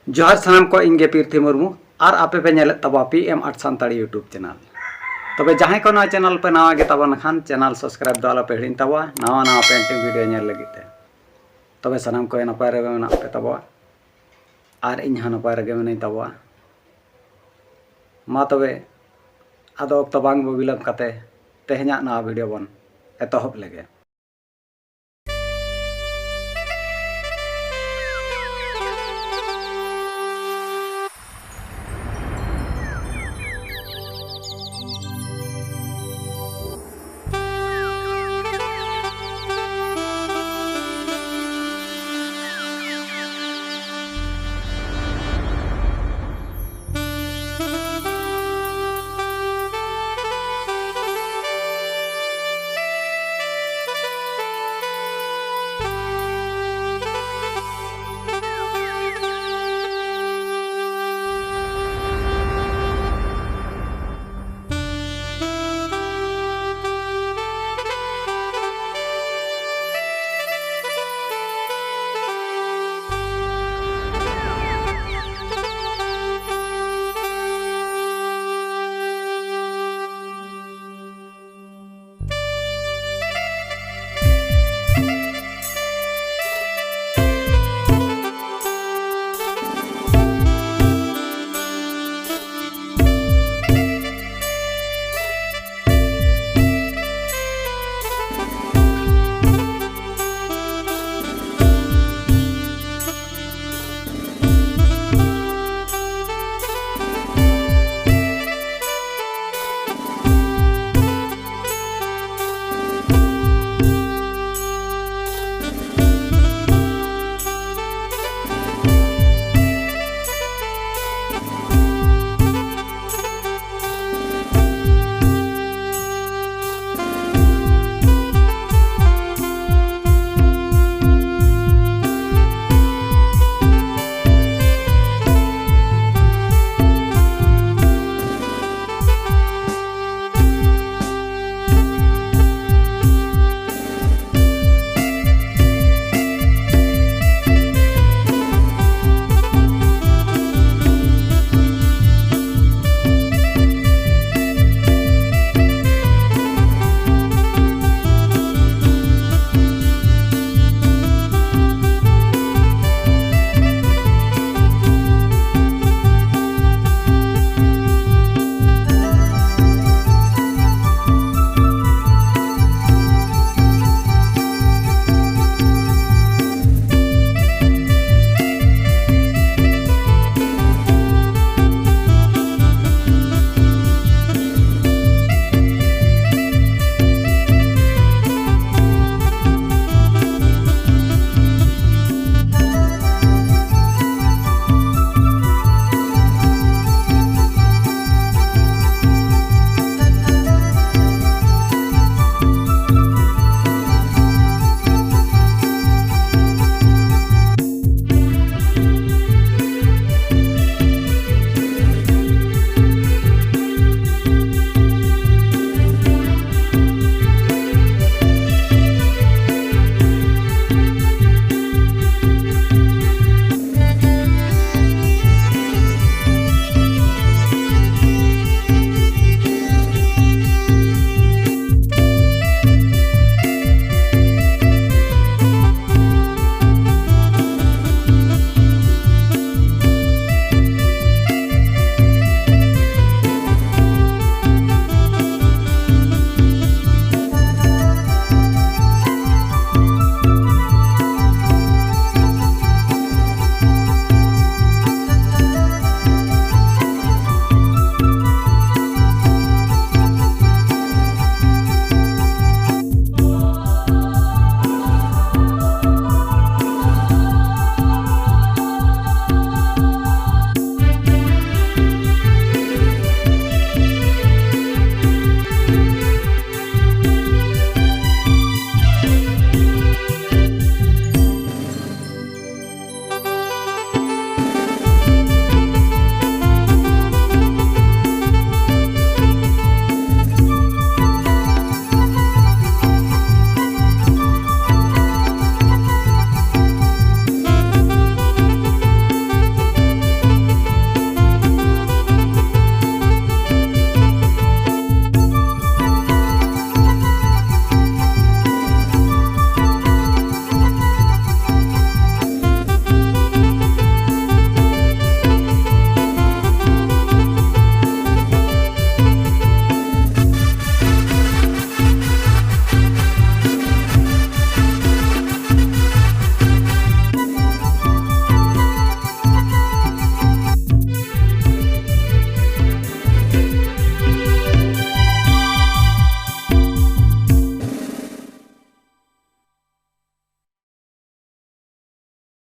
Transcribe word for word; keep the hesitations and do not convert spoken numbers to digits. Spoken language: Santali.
ᱡᱚᱦᱟᱨ ᱥᱟᱱᱟᱢ ᱠᱚ, ᱤᱧ ᱜᱮ ᱯᱤᱨᱛᱷᱤ ᱢᱩᱨᱢᱩ ᱟᱨ ᱟᱯᱮ ᱯᱮ ᱧᱮᱞᱮᱫ ᱛᱟᱵᱚᱱᱟ P M art Santali YouTube channel. ᱛᱚᱵᱮ ᱡᱟᱦᱟᱸᱭ ᱠᱚ ᱱᱚᱣᱟ ᱪᱮᱱᱮᱞ ᱯᱮ ᱱᱟᱣᱟ ᱜᱮ ᱛᱟᱵᱚᱱ ᱠᱷᱟᱱ ᱪᱮᱱᱮᱞ ᱥᱟᱵᱥᱠᱨᱟᱭᱤᱵ ᱫᱚ ᱟᱞᱚ ᱯᱮ ᱦᱤᱲᱤᱧ ᱛᱟᱵᱚᱱᱟ᱾ ᱱᱟᱣᱟ ᱱᱟᱣᱟ ᱯᱮᱱᱴᱤᱝ ᱵᱷᱤᱰᱤᱭᱳ ᱧᱮᱞ ᱞᱟᱹᱜᱤᱫ ᱛᱮ᱾ ᱛᱚᱵᱮ ᱥᱟᱱᱟᱢ ᱠᱚ ᱱᱟᱯᱟᱭ ᱨᱮᱜᱮ ᱢᱮᱱᱟᱜ ᱯᱮ ᱛᱟᱵᱚᱱᱟ ᱟᱨ ᱤᱧ ᱦᱚᱸ ᱱᱟᱯᱟᱭ ᱨᱮᱜᱮ ᱢᱮᱱᱟᱹᱧ ᱛᱟᱵᱚᱱᱟ᱾ ᱢᱟ ᱛᱚᱵᱮ ᱟᱫᱚ ᱚᱠᱛᱚ ᱵᱟᱝ ᱵᱤᱞᱚᱢ ᱠᱟᱛᱮ ᱛᱮᱦᱮᱧᱟᱜ ᱱᱚᱣᱟ ᱵᱷᱤᱰᱤᱭᱳ ᱵᱚᱱ ᱮᱛᱚᱦᱚᱵ ᱞᱮᱜᱮ᱾